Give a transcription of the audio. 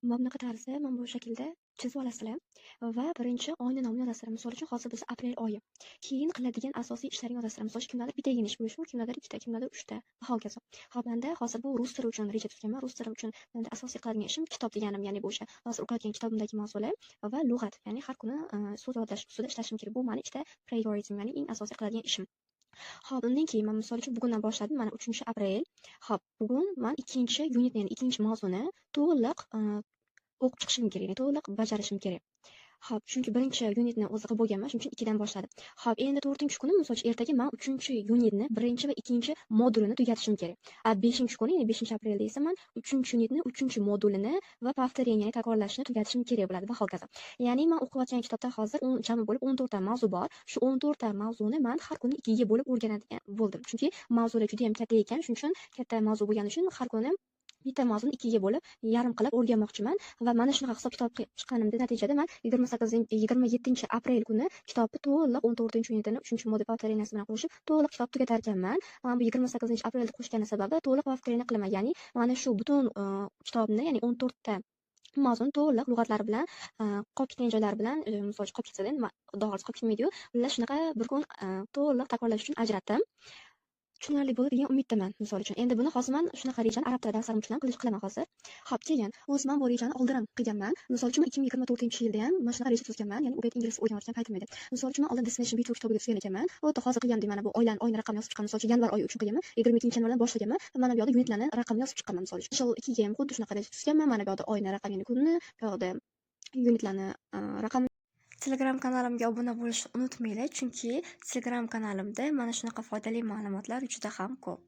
Mana bunaqa tarzda, mana bu shaklda chizib olasizlar va birinchi oyni nomini yozasizlar. Misol uchun, hozir bizda aprel oyi. Keyin qiladigan asosiy ishlaringni yozasizlar. Misol uchun, kimdadir bittagina ish bo'lishi mumkin, kimdadir ikkita, kimdadir uchta va hokazo. Xo'p, menda hozir bu rus tili uchun reja tuzganman. Rus tili uchun menda asosiy qiladigan ishim kitob deganim, ya'ni bu o'sha hozir o'qiyotgan kitobimdagi mavzular va lug'at, ya'ni har kuni so'z yodlash ustida ishlashim kerak. Bu mani ikkita priority, ya'ni eng asosiy qiladigan ishim. Xo'p, undan keyin man, misol uchun, bugundan boshladim. Mana 3-aprel. Xo'p, bugun man ikkinchi unitni, ya'ni ikkinchi mavzuni to'liq o'qib chiqishim kerak, ya'ni to'liq bajarishim kerak. Xo'p, chunki birinchi unitni o'zi qilib bo'lganman, shuning uchun ikkidan boshladim. Xo'p, endi to'rtinchi kuni, misol uchun, ertaga man uchinchi unitni birinchi va ikkinchi modulini tugatishim kerak. A beshinchi kuni, ya'ni 5-aprelda esa man uchinchi unitni uchinchi modulini va повторение, ya'ni takrorlashni tugatishim kerak bo'ladi va hokazo. Ya'ni man o'qiyotgan kitobda hozir jami bo'lib 14 ta mavzu bor. Shu 14 ta mavzuni man har kuni ikkiga bo'lib o'rganadigan bo'ldim. Chunki mavzular juda ham katta ekan, shuning uchun, katta mavzu bo'lgani uchun har kuni bitta mavzuni ikkiga bo'lib, yarim qilib o'rganmoqchiman va mana shunaqa hisob-kitob qilib chiqqanimda, natijada man 28, 27-aprel kuni kitobni to'liq, 14-unitini uchinchi modul повторение si bilan qo'shib, to'liq kitob tugatar ekanman. Mana bu 28-aprelda qo'shgani sababi to'liq повторение qilaman. Ya'ni mana shu butun kitobni, ya'ni 14 ta mavzuni to'liq lug'atlari bilan, qolib ketgan joylari bilan, misol uchun, qolib ketsa, nima, xudo xohlasa, qolib ketmaydi-yu. Xullas, shunaqa bir kun to'liq takrorlash uchun ajratdim. Tushunarli bo'ldi degan umiddaman, misol uchun. Endi buni hozir man shunaqa rejani arab tili darslarim uchun ham qilaman hozir. Xo'p, keyin o'zi man bu rejani oldin ham qilganman. Misol uchun, man 2024-yilda ham mana shunaqa reja tuzganman, ya'ni u payt ingliz o'rganayotgan paytim edi. Misol uchun, man oldin Destination B2 kitobiga tuzgan ekanman. Xuddi hozir qilgandek, mana bu oylarni, oyni raqamini yozib chiqqan. Misol uchun, yanvar oyi uchun qilganman. 22-yanvardan boshlaganman va mana bu yoqda unitlarni raqamini yozib chiqqanman, misol uchun. Shu ikkiga ham xuddi shunaqa reja tuzganman. Mana bu yoqda oyni raqami, ya'ni kunni, bu yoqda unitlarni raqami. Telegram kanalimga obuna bo'lishni unutmanglar, chunki Telegram kanalimda mana shunaqa foydali ma'lumotlar juda ham ko'p.